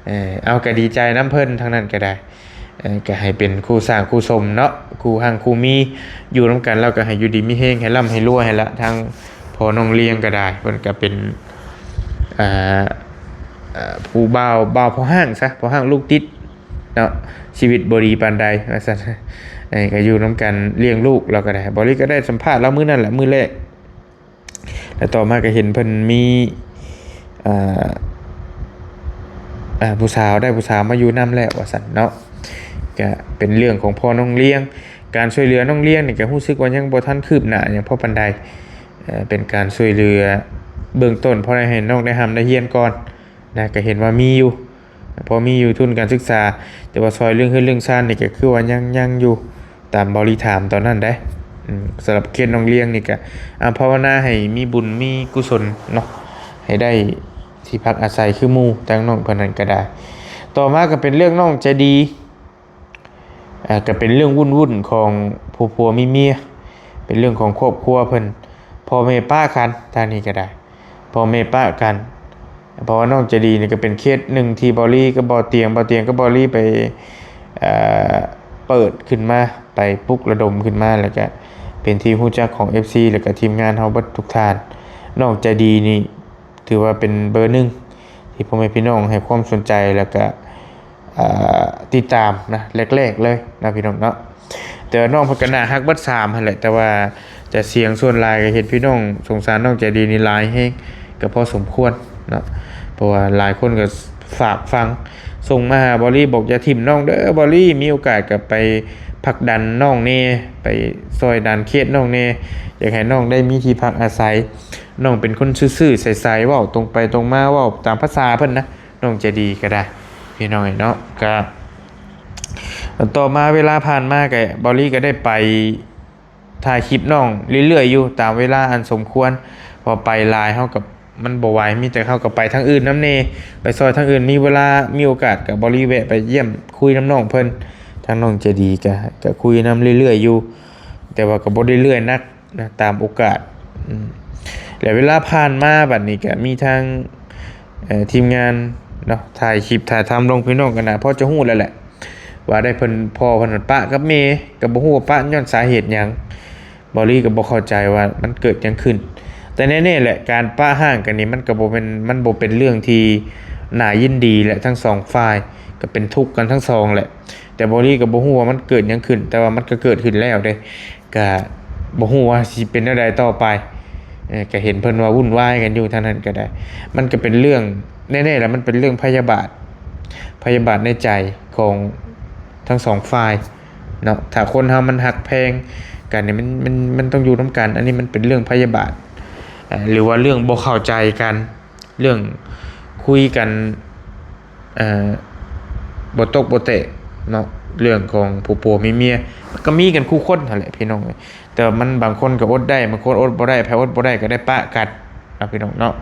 ເອີ ເອົາ ກໍດີໃຈນຳເພິ່ນ ທາງນັ້ນກໍໄດ້ ເອີ ກໍໃຫ້ເປັນຄູ່ສ້າງຄູ່ສົມເນາະ ຄູ່ຮັ່ງຄູ່ມີ ຢູ່ນຳກັນແລ້ວກໍໃຫ້ຢູ່ດີມີແຮງ ໃຫ້ລ່ຳໃຫ້ລວຍຫັ້ນລະ. ທາງພໍ່ນ້ອງລຽງກໍໄດ້ ເພິ່ນກໍເປັນ ອ່າ ເອີ ຜູ້ບ່າວ ບ່າວພໍ່ຮ້າງຊະ ພໍ່ຮ້າງລູກຕິດເນາະ ຊີວິດບໍ່ດີປານໃດວ່າຊັ້ນ ເອີ ກໍຢູ່ນຳກັນລ້ຽງລູກ ລາວກໍໄດ້ ເບົາລີກໍໄດ້ສຳພາດລາວມື້ນັ້ນແຫຼະ ມື້ແລກ ແລ້ວຕໍ່ມາກໍເຫັນເພິ່ນມີ ເອີ ເອີ ຜູ້ສາວ ໄດ້ຜູ້ສາວມາຢູ່ນຳແລ້ວວ່າຊັ້ນເນາະ. ກະເປັນເລື່ອງຂອງພໍ່ນ້ອງລຽງ ການຊ່ວຍເຫຼືອນ້ອງລຽງນີ້ກໍຮູ້ສຶກວ່າຍັງບໍ່ທັນຄືບໜ້າຫຍັງພໍປານໃດ ເອີ ເປັນການຊ່ວຍເຫຼືອເບື້ອງຕົ້ນ ພໍໄດ້ໃຫ້ນ້ອງໄດ້ຮ່ຳໄດ້ຮຽນກ່ອນນະ ກໍເຫັນວ່າມີຢູ່ ພໍມີຢູ່ທຶນການສຶກສາ ແຕ່ວ່າຊ່ອຍເລື່ອງເຮືອນເລື່ອງຊານນີ້ກໍຄືວ່າຍັງ ຍັງຢູ່ ຕາມເບົາລີຖາມຕອນນັ້ນເດ້. ອືມ ສຳລັບເຄສນ້ອງລຽງນີ້ກໍ ອາ ພາວະນາໃຫ້ມີບຸນມີກຸສົນເນາະ ໃຫ້ໄດ້ທີ່ພັກອາໄສຄືໝູ່ ທາງນ້ອງເພິ່ນນັ້ນກໍໄດ້. ຕໍ່ມາກໍເປັນເລື່ອງນ້ອງໃຈດີ ອາ ກໍເປັນເລື່ອງວຸ້ນໆຂອງຜູ້ຜົວມີເມຍ ເປັນເລື່ອງຂອງຄອບຄົວເພິ່ນ ພໍ່ແມ່ປະກັນ ທາງນີ້ກໍໄດ້ ພໍ່ແມ່ປະກັນ ເພາະວ່ານ້ອງໃຈດີນີ້ກໍເປັນເຄສໜຶ່ງທີ່ເບົາລີກັບເບົາຕຽງ ເບົາຕຽງກັບເບົາລີໄປ ເອີ ເປີດຂຶ້ນມາ ໄປປຸກລະດົມຂຶ້ນມາ ແລ້ວກະເປັນທີ່ຮູ້ຈັກຂອງເອັຟຊີ ແລ້ວກະທີມງານເຮົາເບິດທຸກທ່ານ. ນ້ອງໃຈດີນີ້ຖືວ່າເປັນເບີໜຶ່ງທີ່ພໍ່ແມ່ພີ່ນ້ອງໃຫ້ຄວາມສົນໃຈ ແລ້ວກະ ເອີ ຕິດຕາມນະ ແລກໆເລີຍນະ ພີ່ນ້ອງເນາະ. ແຕ່ວ່ານ້ອງເພິ່ນກໍໜ້າຮັກເບິດສາມຫັ້ນແຫຼະ ແຕ່ວ່າຈະສຽງສ່ວນຫຼາຍກໍເຫັນພີ່ນ້ອງສົງສານນ້ອງໃຈດີນີ້ຫຼາຍແຮງ ກໍພໍສົມຄວນເນາະ ເພາະວ່າຫຼາຍຄົນກໍຝາກຝັງ ສົ່ງມາຫາເບົາລີ ບອກຢ່າຖິ້ມນ້ອງເດີເບົາລີ ມີໂອກາດກໍໄປຜັກດັນນ້ອງແດ່ ໄປຊ່ອຍດັນເຄສນ້ອງແດ່ ຢາກໃຫ້ນ້ອງໄດ້ມີທີ່ພັກອາໄສ ນ້ອງເປັນຄົນຊື່ໆໃສໆ ເວົ້າຕົງໄປຕົງມາ ເວົ້າຕາມພາສາເພິ່ນນະ ນ້ອງໃຈດີກໍໄດ້ ພີ່ນ້ອງເອີຍເນາະ. ກໍຕໍ່ມາເວລາຜ່ານມາກໍ ເບົາລີກໍໄດ້ໄປຖ່າຍຄລິບນ້ອງເລື້ອຍໆຢູ່ຕາມເວລາອັນສົມຄວນ ເພາະໄປຫຼາຍເຮົາກໍ ມັນບໍ່ໄຫວ ມີແຕ່ເຮົາກໍໄປທາງອື່ນນຳແດ່ ໄປຊ່ອຍທາງອື່ນ ມີເວລາ ມີໂອກາດກໍ ເບົາລີແວະໄປຢ້ຽມຄຸຍນຳນ້ອງເພິ່ນ ທາງນ້ອງໃຈດີກໍ ກໍຄຸຍນຳເລື້ອຍໆຢູ່ ແຕ່ວ່າກໍບໍ່ໄດ້ເລື້ອຍໜັກ ນະ ຕາມໂອກາດ. ອືມ ແລ້ວເວລາຜ່ານມາບັດນີ້ກໍມີທາງ ເອີ ທີມງານເນາະ ຖ່າຍຄລິບຖ່າຍທຳລົງ ພີ່ນ້ອງກໍໜ້າພໍຈະຮູ້ແລ້ວແຫຼະ ວ່າໄດ້ເພິ່ນ ພໍ່ເພິ່ນປະກັບແມ່ ກໍບໍ່ຮູ້ວ່າປະຍ້ອນສາເຫດຫຍັງ ເບົາລີກໍບໍ່ເຂົ້າໃຈວ່າມັນເກີດຫຍັງຂຶ້ນ ແຕ່ແນ່ໆແຫຼະ ການປະຮ້າງກັນນີ້ ມັນກໍບໍ່ແມ່ນ ມັນບໍ່ເປັນເລື່ອງທີ່ໜ້າຍິນດີ ແລະ ທັງສອງຝ່າຍກໍເປັນທຸກກັນທັງສອງແຫຼະ ແຕ່ເບົາລີກໍບໍ່ຮູ້ວ່າມັນເກີດຫຍັງຂຶ້ນ ແຕ່ວ່າມັນກໍເກີດຂຶ້ນແລ້ວເດ້ ກະບໍ່ຮູ້ວ່າຊິເປັນແນວໃດຕໍ່ໄປ ເອີ ກະເຫັນເພິ່ນວ່າວຸ້ນວາຍກັນຢູ່ທາງນັ້ນກໍໄດ້ ມັນກໍເປັນເລື່ອງ ແນ່ໆລະ ມັນເປັນເລື່ອງພະຍາບາດ ພະຍາບາດໃນໃຈຂອງທັງສອງຝ່າຍເນາະ. ຖ້າຄົນເຮົາມັນຮັກແພງກັນນີ້ ມັນ ມັນ ມັນຕ້ອງຢູ່ນຳກັນ ອັນນີ້ມັນເປັນເລື່ອງພະຍາບາດ ເອີ ຫຼືວ່າເລື່ອງບໍ່ເຂົ້າໃຈກັນ ເລື່ອງຄຸຍກັນ ເອີ ບໍ່ຕົກບໍ່ແຕກເນາະ ເລື່ອງຂອງຜູ້ຜົວມີເມຍ ມັນກໍມີກັນຄູ່ຄົນຫັ້ນແຫຼະພີ່ນ້ອງເອີຍ ແຕ່ວ່າມັນ ບາງຄົນກໍອົດໄດ້ ບາງຄົນອົດບໍ່ໄດ້ ໃຜອົດບໍ່ໄດ້ກໍໄດ້ປະກັນເນາະ ພີ່ນ້ອງເນາະ.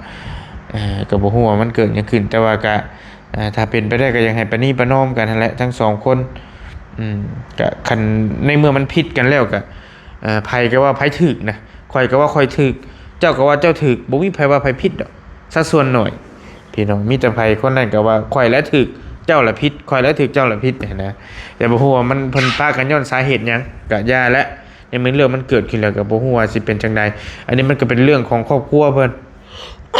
ເອີ ກໍບໍ່ຮູ້ວ່າມັນເກີດຫຍັງຂຶ້ນ ແຕ່ວ່າກໍ ເອີ ຖ້າເປັນໄປໄດ້ກໍຢາກໃຫ້ປະນີປະນອມກັນຫັ້ນແຫຼະ ທັງສອງຄົນ ອືມ ກໍຄັນໃນເມື່ອມັນຜິດກັນແລ້ວກໍ ເອີ ໃຜກໍວ່າໃຜຖືກນະ ຂ້ອຍກໍວ່າຂ້ອຍຖືກ ເຈົ້າກໍວ່າເຈົ້າຖືກ ບໍ່ມີໃຜວ່າໃຜຜິດດອກ ສັດສ່ວນໜ້ອຍ ພີ່ນ້ອງ ມີແຕ່ໃຜຄົນນັ້ນກໍວ່າຂ້ອຍແຫຼະຖືກ ເຈົ້າແຫຼະຜິດ ຂ້ອຍແຫຼະຖືກ ເຈົ້າແຫຼະຜິດຫັ້ນນະ. ແຕ່ບໍ່ຮູ້ວ່າມັນ ເພິ່ນປະກັນຍ້ອນສາເຫດຫຍັງ ກໍຢ່າແຫຼະ ໃນເມື່ອເລື່ອງມັນເກີດຂຶ້ນແລ້ວ ກໍບໍ່ຮູ້ວ່າຊິເປັນຈັ່ງໃດ. ອັນນີ້ມັນກໍເປັນເລື່ອງຂອງຄອບຄົວເພິ່ນ ເ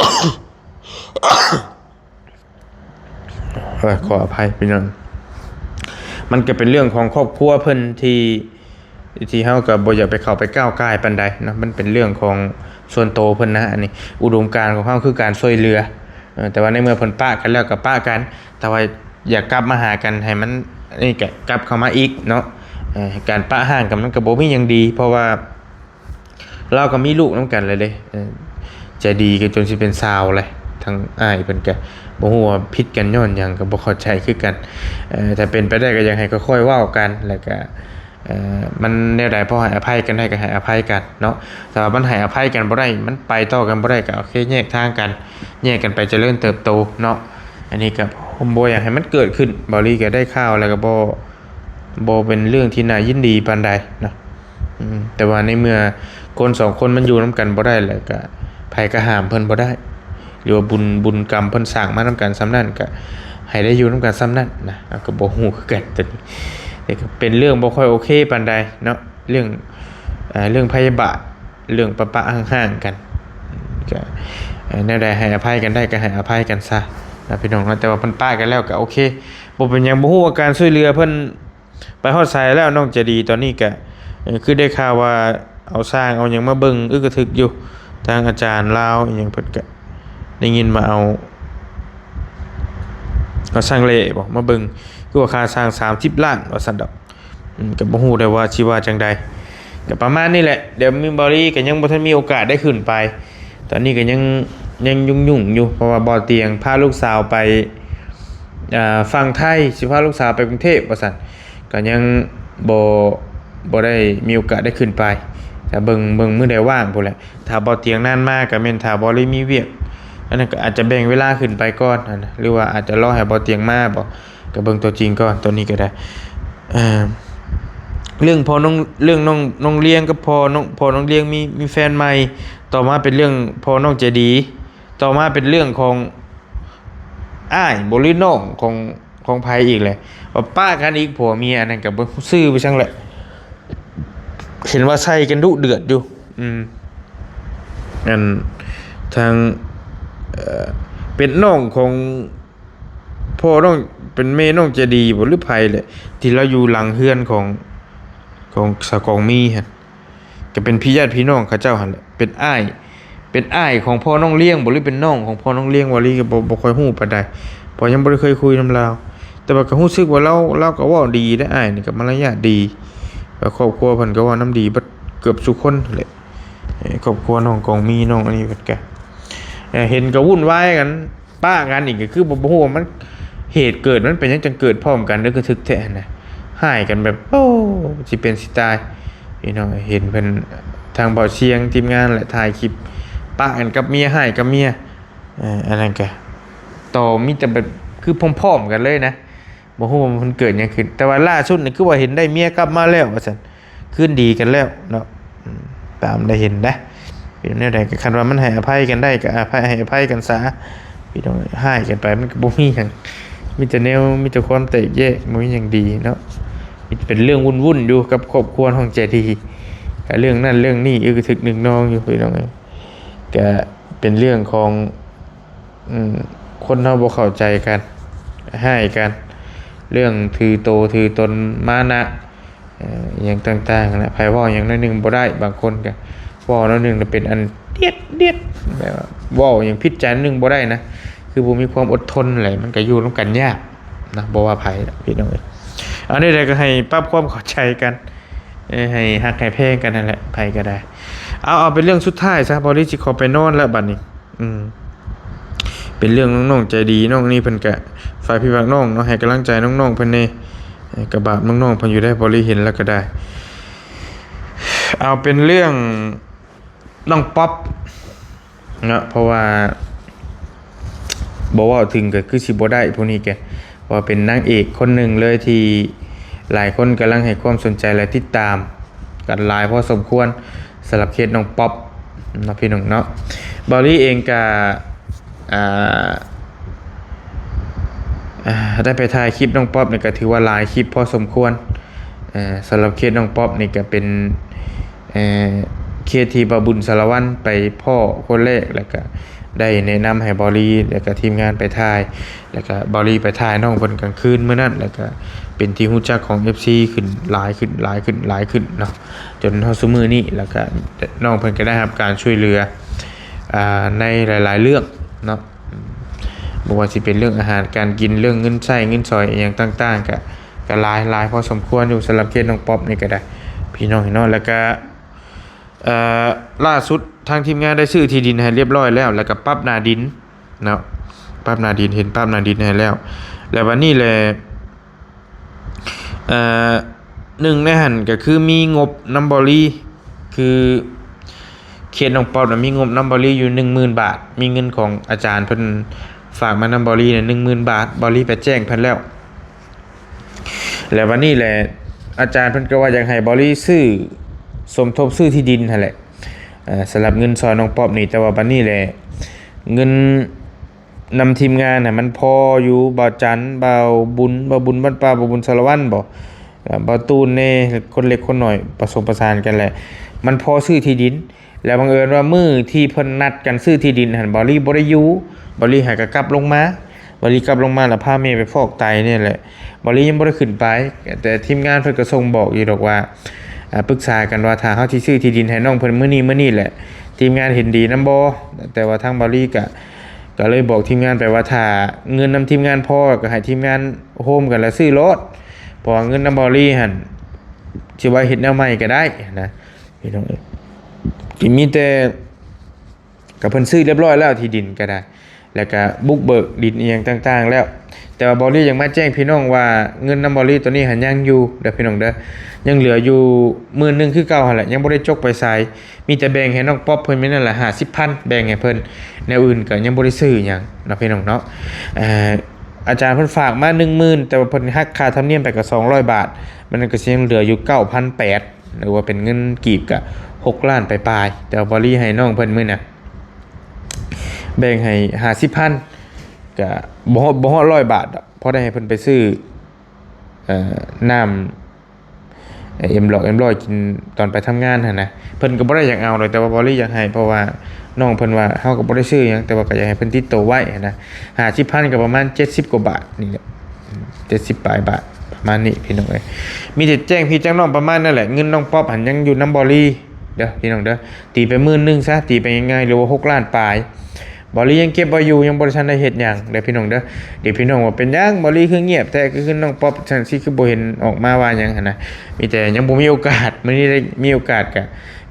ອີ ຂໍອະໄພພີ່ນ້ອງ ມັນກໍເປັນເລື່ອງຂອງຄອບຄົວເພິ່ນທີ່ ທີ່ເຮົາກໍບໍ່ຢາກໄປເຂົ້າໄປກ້າວກ່າຍປານໃດເນາະ ມັນເປັນເລື່ອງຂອງສ່ວນໂຕເພິ່ນນະ. ອັນນີ້ອຸດົມການຂອງເຮົາຄືການຊ່ວຍເຫຼືອ ເອີ ແຕ່ວ່າໃນເມື່ອເພິ່ນປະກັນແລ້ວກໍປະກັນ ຖ້າວ່າຢາກກັບມາຫາກັນໃຫ້ມັນ ອັນນີ້ກໍກັບເຂົ້າມາອີກເນາະ. ເອີ ການປະຮ້າງກັນມັນກໍບໍ່ມີຫຍັງດີ ເພາະວ່າ ລາວກໍມີລູກນຳກັນແລ້ວເດ້ ເອີ ໃຈດີກໍຈົນຊິເປັນຊາວແຫຼະ. ທາງອ້າຍເພິ່ນກໍບໍ່ຮູ້ວ່າຜິດກັນຍ້ອນຫຍັງ ກໍບໍ່ເຂົ້າໃຈຄືກັນ. ເອີ ຖ້າເປັນໄປໄດ້ກໍຢາກໃຫ້ຄ່ອຍໆເວົ້າກັນ ແລ້ວກໍ ເອີ ມັນແນວໃດພໍໃຫ້ອະໄພກັນໄດ້ກໍໃຫ້ອະໄພກັນເນາະ. ຖ້າວ່າມັນໃຫ້ອະໄພກັນບໍ່ໄດ້ ມັນໄປຕໍ່ກັນບໍ່ໄດ້ ກໍໂອເຄ ແຍກທາງກັນ ແຍກກັນໄປຈະເລີນເຕີບໂຕເນາະ. ອັນນີ້ກໍບໍ່ຢາກໃຫ້ມັນເກີດຂຶ້ນ. ເບົາລີກໍໄດ້ຂ່າວແລ້ວກໍບໍ່ ບໍ່ເປັນເລື່ອງທີ່ໜ້າຍິນດີປານໃດເນາະ. ອືມ ແຕ່ວ່າໃນເມື່ອຄົນສອງຄົນມັນຢູ່ນຳກັນບໍ່ໄດ້ ແລ້ວກະໃຜກະຫ້າມເພິ່ນບໍ່ໄດ້ ຫຼືວ່າບຸນ ບຸນກຳເພິ່ນສ້າງມານຳກັນສ່ຳນັ້ນ ກະໃຫ້ໄດ້ຢູ່ນຳກັນສ່ຳນັ້ນນະ. ເຮົາກໍບໍ່ຮູ້ຄືກັນ ໂຕນີ້ ແຕ່ກໍເປັນເລື່ອງບໍ່ຄ່ອຍໂອເຄປານໃດເນາະ ເລື່ອງ ເອີ ເລື່ອງພະຍາບາດ ເລື່ອງປະປະຮ້າງໆກັນ ກະ ເອີ ແນວໃດໃຫ້ອະໄພກັນໄດ້ກໍໃຫ້ອະໄພກັນຊະນະ ພີ່ນ້ອງເນາະ. ແຕ່ວ່າເພິ່ນປະກັນແລ້ວກໍໂອເຄ ບໍ່ເປັນຫຍັງ. ບໍ່ຮູ້ວ່າການຊ່ວຍເຫຼືອເພິ່ນ ໄປຮອດໃສແລ້ວ ນ້ອງໃຈດີ? ຕອນນີ້ກະ ເອີ ຄືໄດ້ຂ່າວວ່າເອົາຊ້າງເອົາຫຍັງມາເບິ່ງອຶກກະທຶກຢູ່ ທາງອາຈານລາວອີ່ຫຍັງເພິ່ນກະໄດ້ຍິນມາເອົາ ເອົາຊ້າງແລ່ບໍ ມາເບິ່ງ ຄືວ່າຄ່າຊ້າງສາມສິບລ້ານວ່າຊັ້ນດອກ. ອືມ ກະບໍ່ຮູ້ແລ້ວວ່າຊິວ່າຈັ່ງໃດ ກະປະມານນີ້ແຫຼະ. ດຽວມີ ເບົາລີກະຍັງບໍ່ທັນມີໂອກາດໄດ້ຂຶ້ນໄປ ຕອນນີ້ກະຍັງ ຍັງຫຍຸ້ງໆຢູ່ ເພາະວ່າບ່າວຕຽງພາລູກສາວໄປ ອ່າ ຝັ່ງໄທ ຊິພາລູກສາວໄປກຸງເທບວ່າຊັ້ນ ກໍຍັງບໍ່ ບໍ່ໄດ້ມີໂອກາດໄດ້ຂຶ້ນໄປ. ຖ້າເບິ່ງ ເບິ່ງມື້ໃດວ່າງພຸ້ນແຫຼະ. ຖ້າບ່າວຕຽງນານມາກໍແມ່ນຖ້າບ່າວລີມີວຽກ ອັນນັ້ນກໍອາດຈະແບ່ງເວລາຂຶ້ນໄປກ່ອນຫັ້ນນະ ຫຼືວ່າອາດຈະລໍໃຫ້ບ່າວຕຽງມາບໍ ກໍເບິ່ງຕົວຈິງກ່ອນ ຕອນນີ້ກໍໄດ້. ເອີ ເລື່ອງພໍ່ນ້ອງ ເລື່ອງນ້ອງ ນ້ອງລຽງກັບພໍ່ນ້ອງ ພໍ່ນ້ອງລຽງມີ ມີແຟນໃໝ່ ຕໍ່ມາເປັນເລື່ອງພໍ່ນ້ອງໃຈດີ ຕໍ່ມາເປັນເລື່ອງຂອງອ້າຍບໍ ຫຼືນ້ອງຂອງ ຂອງໃຜອີກແຫຼະ ວ່າປະກັນອີກ ຜົວເມຍ ອັນນັ້ນກໍບໍ່ຮູ້ຊື່ໄປຊັ້ນແຫຼະ. ເຫັນວ່າໃສ່ກັນດຸເດືອດຢູ່ ອືມ ອັນທາງ ເອີ ເປັນນ້ອງຂອງພໍ່ນ້ອງ ເປັນແມ່ນ້ອງໃຈດີບໍ ຫຼືໃຜແຫຼະ ທີ່ລາວຢູ່ຫຼັງເຮືອນຂອງ ຂອງສາວກອງມີຫັ້ນ ກໍເປັນພີ່ ຍາດພີ່ນ້ອງເຂົາເຈົ້າຫັ້ນແຫຼະ ເປັນອ້າຍ ເປັນອ້າຍຂອງພໍ່ນ້ອງລຽງບໍ ຫຼືເປັນນ້ອງຂອງພໍ່ນ້ອງລຽງ ເບົາລີກໍບໍ່ ບໍ່ຄ່ອຍຮູ້ປານໃດ ເພາະຍັງບໍ່ໄດ້ເຄີຍຄຸຍນຳລາວ. ແຕ່ວ່າກໍຮູ້ສຶກວ່າລາວ ລາວກໍເວົ້າດີເດ້ ອ້າຍນີ້ກໍມາລະຍາດດີ ແລ້ວຄອບຄົວເພິ່ນກໍເວົ້ານຳດີເບິດເກືອບສູ່ຄົນແຫຼະ. ເອີ ຄອບຄົວນ້ອງກອງມີ ນ້ອງອັນນີ້ເພິ່ນກະ ເອີ ເຫັນກໍວຸ້ນວາຍກັນ ປະກັນອີກ ກໍຄືບໍ່ ບໍ່ຮູ້ວ່າມັນ ເຫດເກີດມັນເປັນຫຍັງຈັ່ງເກີດພ້ອມກັນ ເດີ ກະທຶກແທ້ຫັ້ນນະ ຮ້າຍກັນແບບ ໂອ້ ຊິເປັນຊິຕາຍ. ພີ່ນ້ອງເຫັນເພິ່ນ ທາງເບົາຊຽງທີມງານແຫຼະ ຖ່າຍຄລິບປະກັນກັບເມຍ ຮ້າຍກັບເມຍ ເອີ ອັນນັ້ນກະ ຕໍ່ມີແຕ່ແບບ ຄືພ້ອມໆກັນເລີຍນະ. ບໍ່ຮູ້ວ່າມັນເກີດຫຍັງຂຶ້ນ ແຕ່ວ່າລ່າສຸດນີ້ຄືວ່າເຫັນໄດ້ເມຍກັບມາແລ້ວວ່າຊັ້ນ ຄືນດີກັນແລ້ວເນາະ. ອືມ ຕາມໄດ້ເຫັນນະ ເປັນແນວໃດກໍ ຄັນວ່າມັນໃຫ້ອະໄພກັນໄດ້ກໍອະໄພ ໃຫ້ອະໄພກັນຊະ ພີ່ນ້ອງ. ຮ້າຍກັນໄປມັນກໍບໍ່ມີຫຍັງ ມີແຕ່ແນວ ມີແຕ່ຄວາມແຕກແຍກ ບໍ່ມີຫຍັງດີເນາະ. ມີແຕ່ເປັນເລື່ອງວຸ້ນໆຢູ່ກັບຄອບຄົວນ້ອງໃຈດີ ກໍເລື່ອງນັ້ນເລື່ອງນີ້ ອຶກກະທຶກນຶກນອງຢູ່ ພີ່ນ້ອງເອີຍ. ກະເປັນເລື່ອງຂອງ ອືມ ຄົນເຮົາບໍ່ເຂົ້າໃຈກັນ ຮ້າຍກັນ ເລື່ອງຖືໂຕຖືຕົນ ມານະ ເອີ ອີ່ຫຍັງຕ່າງໆຫັ້ນນະ. ໃຜເວົ້າຫຍັງໜ້ອຍໜຶ່ງບໍ່ໄດ້ ບາງຄົນກໍເວົ້າໜ້ອຍໜຶ່ງນະ ເປັນອັນດຽດໆ ແບບວ່າເວົ້າຫຍັງຜິດໃຈໜຶ່ງບໍ່ໄດ້ນະ ຄືບໍ່ມີຄວາມອົດທົນແຫຼະ ມັນກໍຢູ່ນຳກັນຍາກນະ ບໍ່ວ່າໃຜດອກ ພີ່ນ້ອງເອີຍ. ເອົາ ແນວໃດກໍໃຫ້ປັບຄວາມເຂົ້າໃຈກັນ ເອີ ໃຫ້ຮັກໃຫ້ແພງກັນນັ້ນແຫຼະ ໃຜກໍໄດ້. ເອົາ ເອົາເປັນເລື່ອງສຸດທ້າຍຊະ ເບົາລີຊິຂໍໄປນອນແລ້ວບັດນີ້. ອືມ ເປັນເລື່ອງນ້ອງໆໃຈດີ ນ້ອງນີ້ເພິ່ນກະຝາກພີ່ຝາກນ້ອງເນາະ ໃຫ້ກຳລັງໃຈນ້ອງໆເພິ່ນແດ່ ເອີ ກະບາບນ້ອງໆເພິ່ນຢູ່ໄດ໋ ເບົາລີເຫັນແລ້ວກະໄດ້. ເອົາເປັນເລື່ອງນ້ອງປັອບເນາະ ເພາະວ່າບໍ່ເວົ້າເຖິງກະຄືຊິບໍ່ໄດ້ ຜູ້ນີ້ກະ ວ່າເປັນນາງເອກຄົນໜຶ່ງເລີຍທີ່ຫຼາຍຄົນກຳລັງໃຫ້ຄວາມສົນໃຈ ແລະ ຕິດຕາມກັນຫຼາຍພໍສົມຄວນ ສຳລັບເຄສນ້ອງປັອບເນາະ ພີ່ນ້ອງເນາະ. ເບົາລີເອງກະ ອ່າ ອ່າ ໄດ້ໄປຖ່າຍຄລິບນ້ອງປັອບນີ້ກະຖືວ່າຫຼາຍຄລິບພໍສົມຄວນ. ເອີ ສຳລັບເຄສນ້ອງປັອບນີ້ກະເປັນ ເອີ ເຄສທີ່ບ່າວບຸນສາລະວັນໄປພໍ້ຄົນແລກ ແລ້ວກະ ໄດ້ແນະນຳໃຫ້ເບົາລີ ແລ້ວກະທີມງານໄປຖ່າຍ ແລ້ວກະເບົາລີໄປຖ່າຍນ້ອງເພິ່ນກາງຄືນມື້ນັ້ນ ແລ້ວກະເປັນທີ່ຮູ້ຈັກຂອງເອັຟຊີຂຶ້ນ ຫຼາຍຂຶ້ນ ຫຼາຍຂຶ້ນ ຫຼາຍຂຶ້ນເນາະ ຈົນຮອດຊຸມື້ນີ້ ແລ້ວກະນ້ອງເພິ່ນກະໄດ້ຮັບການຊ່ວຍເຫຼືອ ອ່າ ໃນຫຼາຍໆເລື່ອງເນາະ ບໍ່ວ່າຊິເປັນເລື່ອງອາຫານການກິນ ເລື່ອງເງິນໃຊ້ເງິນສອຍອີ່ຫຍັງຕ່າງໆ ກະ ກະຫຼາຍ ຫຼາຍພໍສົມຄວນຢູ່ ສຳລັບເຄສນ້ອງປັອບນີ້ກະໄດ້ ພີ່ນ້ອງເນາະ ແລ້ວກະ ເອີ ລ່າສຸດທາງທີມງານໄດ້ຊື້ທີ່ດິນໃຫ້ຮຽບຮ້ອຍແລ້ວ ແລ້ວກະປັບໜ້າດິນເນາະ ປັບໜ້າດິນ ເຫັນປັບໜ້າດິນໃຫ້ແລ້ວ ແລ້ວບັດນີ້ແຫຼະ ເອີ ໜຶ່ງໃນຫັ້ນກະຄືມີງົບນຳເບົາລີ ຄືເຄສນ້ອງປັອບນະ ມີງົບນຳເບົາລີຢູ່ໜຶ່ງໝື່ນບາດ ມີເງິນຂອງອາຈານເພິ່ນຝາກມານຳເບົາລີນະ ໜຶ່ງໝື່ນບາດ ເບົາລີໄປແຈ້ງເພິ່ນແລ້ວ ແລ້ວບັດນີ້ແຫຼະ ອາຈານເພິ່ນກໍວ່າຢາກໃຫ້ເບົາລີຊື້ ສົມທົບຊື້ທີ່ດິນຫັ້ນແຫຼະ ເອີ ສຳລັບເງິນຊ່ອຍນ້ອງປັອບນີ້ ແຕ່ວ່າບັດນີ້ແຫຼະ ເງິນນຳທີມງານນະ ມັນພໍຢູ່ ບ່າວຈັນ ບ່າວບຸນ ບ່າວບຸນບ້ານປ່າ ບ່າວບຸນສາລະວັນບໍ ເອີ ບ່າວຕູນແດ່ ຄົນເລັກຄົນນ້ອຍ ປະສົມປະສານກັນແຫຼະ ມັນພໍຊື້ທີ່ດິນ ແລ້ວບັງເອີນວ່າມື້ທີ່ເພິ່ນນັດກັນຊື້ທີ່ດິນຫັ້ນ ເບົາລີບໍ່ໄດ້ຢູ່ ເບົາລີຫາກະກັບລົງມາ ເບົາລີກັບລົງມາແລ້ວພາແມ່ໄປຟອກໄຕນີ້ແຫຼະ ເບົາລີຍັງບໍ່ໄດ້ຂຶ້ນໄປ ແຕ່ທີມງານເພິ່ນກໍສົ່ງບອກຢູ່ດອກວ່າ ອ່າ ປຶກສາກັນວ່າຖ້າເຮົາຊິຊື້ທີ່ດິນໃຫ້ນ້ອງເພິ່ນມື້ນີ້ ມື້ນີ້ແຫຼະ ທີມງານເຫັນດີນຳບໍ່ ແຕ່ວ່າທາງເບົາລີກະ ກໍເລີຍບອກທີມງານໄປວ່າ ຖ້າເງິນນຳທີມງານພໍ ກໍໃຫ້ທີມງານໂຮມກັນແລ້ວຊື້ໂລດ ເພາະວ່າເງິນນຳເບົາລີຫັ້ນ ຊິໄວ້ເຮັດແນວໃໝ່ກໍໄດ້ນະ ພີ່ນ້ອງເອີຍ ກໍມີແຕ່ ກໍເພິ່ນຊື້ຮຽບຮ້ອຍແລ້ວ ທີ່ດິນກໍໄດ້ ແລ້ວກໍບຸກເບີກດິນອີ່ຫຍັງຕ່າງໆແລ້ວ ແຕ່ວ່າເບົາລີຢາກມາແຈ້ງພີ່ນ້ອງວ່າ ເງິນນຳເບົາລີຕອນນີ້ຫັ້ນຍັງຢູ່ເດີພີ່ນ້ອງເດີ ຍັງເຫຼືອຢູ່ໝື່ນໜຶ່ງຄືເກົ່າຫັ້ນແຫຼະ ຍັງບໍ່ໄດ້ຈົກໄປໃສ ມີແຕ່ແບ່ງໃຫ້ນ້ອງປັອບເພິ່ນ ມີນັ້ນແຫຼະ ຫ້າສິບພັນ ແບ່ງໃຫ້ເພິ່ນ ແນວອື່ນກໍຍັງບໍ່ໄດ້ຊື້ຫຍັງເນາະ ພີ່ນ້ອງເນາະ ເອີ ອາຈານເພິ່ນຝາກມາໜຶ່ງໝື່ນ ແຕ່ວ່າເພິ່ນຫັກຄ່າທຳນຽມໄປກໍສອງຮ້ອຍບາດ ມັນກໍຊິຍັງເຫຼືອຢູ່ເກົ້າພັນແປດ ຫຼືວ່າເປັນເງິນກີບກະຫົກລ້ານປາຍໆ ແຕ່ວ່າເບົາລີໃຫ້ນ້ອງເພິ່ນມື້ນະ ແບ່ງໃຫ້ຫ້າສິບພັນ ກະບໍ່ຮອດ ບໍ່ຮອດຮ້ອຍບາດດອກ ພໍໄດ້ໃຫ້ເພິ່ນໄປຊື້ ເອີ ນ້ຳ ເອັມຮ້ອຍ ເອັມຮ້ອຍກິນຕອນໄປທຳງານຫັ້ນນະ ເພິ່ນກໍບໍ່ໄດ້ຢາກເອົາດອກ ແຕ່ວ່າເບົາລີຢາກໃຫ້ ເພາະວ່ານ້ອງເພິ່ນວ່າ ເຮົາກໍບໍ່ໄດ້ຊື້ຫຍັງ ແຕ່ວ່າກໍຢາກໃຫ້ເພິ່ນຕິດໂຕໄວ້ຫັ້ນນະ ຫ້າສິບພັນ ກໍປະມານເຈັດສິບກວ່າບາດນີ້ແຫຼະ ເຈັດສິບປາຍບາດ ປະມານນີ້ພີ່ນ້ອງເອີຍ ມີແຕ່ແຈ້ງພີ່ແຈ້ງນ້ອງປະມານນັ້ນແຫຼະ ເງິນນ້ອງປັອບຫັ້ນຍັງຢູ່ນຳເບົາລີເດີພີ່ນ້ອງເດີ ຕີໄປໝື່ນໜຶ່ງຊະ ຕີໄປງ່າຍໆ ຫຼືວ່າຫົກລ້ານປາຍ ເບົາລີຍັງເກັບໄວ້ຢູ່ ຍັງບໍ່ໄດ້ທັນໄດ້ເຮັດຫຍັງເດີພີ່ນ້ອງເດີ ດຽວພີ່ນ້ອງວ່າເປັນຫຍັງເບົາລີຄືງຽບແທ້ ຄື ຄືນ້ອງປັອບຈັ່ງຊີ້ ຄືບໍ່ເຫັນອອກມາວ່າຫຍັງຫັ້ນນະ ມີແຕ່ຍັງບໍ່ມີໂອກາດ ມື້ນີ້ໄດ້ມີໂອກາດກະ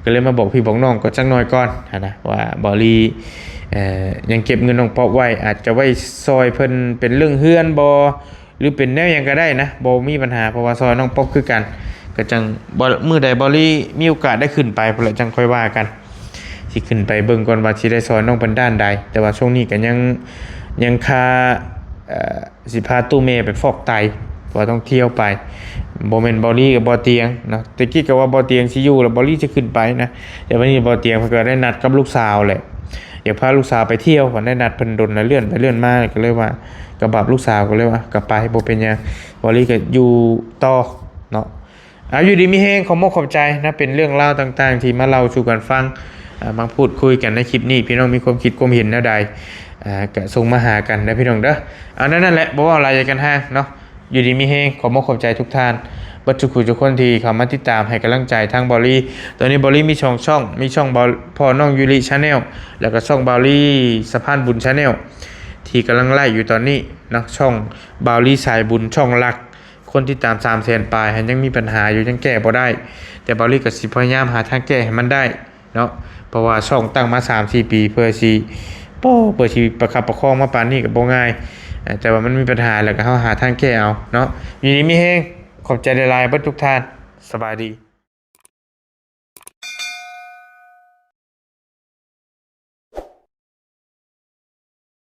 ກໍເລີຍມາບອກພີ່ບອກນ້ອງກໍຈັກໜ້ອຍກ່ອນຫັ້ນນະ ວ່າເບົາລີ ເອີ ຍັງເກັບເງິນນ້ອງປັອບໄວ້ ອາດຈະໄວ້ຊ່ອຍເພິ່ນເປັນເລື່ອງເຮືອນບໍ ຫຼືເປັນແນວຫຍັງກໍໄດ້ນະ ບໍ່ມີບັນຫາ ເພາະວ່າຊ່ອຍນ້ອງປັອບຄືກັນ ກໍຈັ່ງ ມື້ໃດເບົາລີມີໂອກາດໄດ້ຂຶ້ນໄປພຸ້ນແຫຼະ ຈັ່ງຄ່ອຍວ່າກັນ ຊິຂຶ້ນໄປເບິ່ງກ່ອນວ່າຊິໄດ້ຊ່ອຍນ້ອງເພິ່ນດ້ານໃດ ແຕ່ວ່າຊ່ວງນີ້ກໍຍັງ ຍັງຄາ ເອີ ຊິພາຕູ້ແມ່ໄປຟອກໄຕ ເພາະວ່າຕ້ອງທ່ຽວໄປ ບໍ່ແມ່ນເບົາລີກັບບໍ່ຕຽງເນາະ ແຕ່ກີ້ກໍວ່າບໍ່ຕຽງຊິຢູ່ ແລ້ວເບົາລີຊິຂຶ້ນໄປນະ ແຕ່ວັນນີ້ບໍ່ຕຽງເພິ່ນກໍໄດ້ນັດກັບລູກສາວແຫຼະ ຢາກພາລູກສາວໄປທ່ຽວ ເພິ່ນໄດ້ນັດເພິ່ນດົນແລ້ວ ເລື່ອນໄປເລື່ອນມາ ກໍເລີຍວ່າ ກໍບາບລູກສາວ ກໍເລີຍວ່າ ກໍໄປ ບໍ່ເປັນຫຍັງ ເບົາລີກໍຢູ່ຕໍ່ເນາະ ເອົາ ຢູ່ດີມີແຮງ ຂອບມົກຂອບໃຈນະ ເປັນເລື່ອງລາວຕ່າງໆ ທີ່ມາເລົ່າສູ່ກັນຟັງ ອ່າ ມາພູດຄຸຍກັນໃນຄລິບນີ້ ພີ່ນ້ອງມີຄວາມຄິດຄວາມເຫັນແນວໃດ ອ່າ ກະສົ່ງມາຫາກັນເດີພີ່ນ້ອງເດີ ເອົາ ແນວນັ້ນແຫຼະ ບໍ່ເວົ້າຫຼາຍ ຢ່າກັນຮ່າງເນາະ ຢູ່ດີມີແຮງ ຂອບມົກຂອບໃຈທຸກທ່ານ ເບິດທຸກຜູ້ທຸກຄົນທີ່ເຂົ້າມາຕິດຕາມໃຫ້ກຳລັງໃຈທາງເບົາລີ ຕອນນີ້ເບົາລີມີສອງຊ່ອງ ມີຊ່ອງເບົາ ພໍ່ນ້ອງຢູລິ Channel ແລ້ວກໍຊ່ອງເບົາລີ ສະພານບຸນ Channel ທີ່ກຳລັງໄລຟ໌ຢູ່ຕອນນີ້ເນາະ ຊ່ອງເບົາລີສາຍບຸນ ຊ່ອງຫຼັກ ຄົນຕິດຕາມສາມແສນປາຍ ຍັງມີບັນຫາຢູ່ ຍັງແກ້ບໍ່ໄດ້ ແຕ່ເບົາລີກໍຊິພະຍາຍາມຫາທາງແກ້ໃຫ້ມັນໄດ້ເນາະ ເພາະວ່າຊ່ອງຕັ້ງມາສາມສີ່ປີ ເພື່ອຊິ ໂອ້ ເພື່ອຊິປະຄັບປະຄອງມາປານນີ້ກໍບໍ່ງ່າຍ ເອີ ແຕ່ວ່າມັນມີບັນຫາ ແລ້ວກໍເຮົາຫາທາງແກ້ເອົາເນາະ ຢູ່ດີມີແຮງ ຂອບໃຈຫຼາຍໆ ເບິດທຸກທ່ານ ສະບາຍດີ.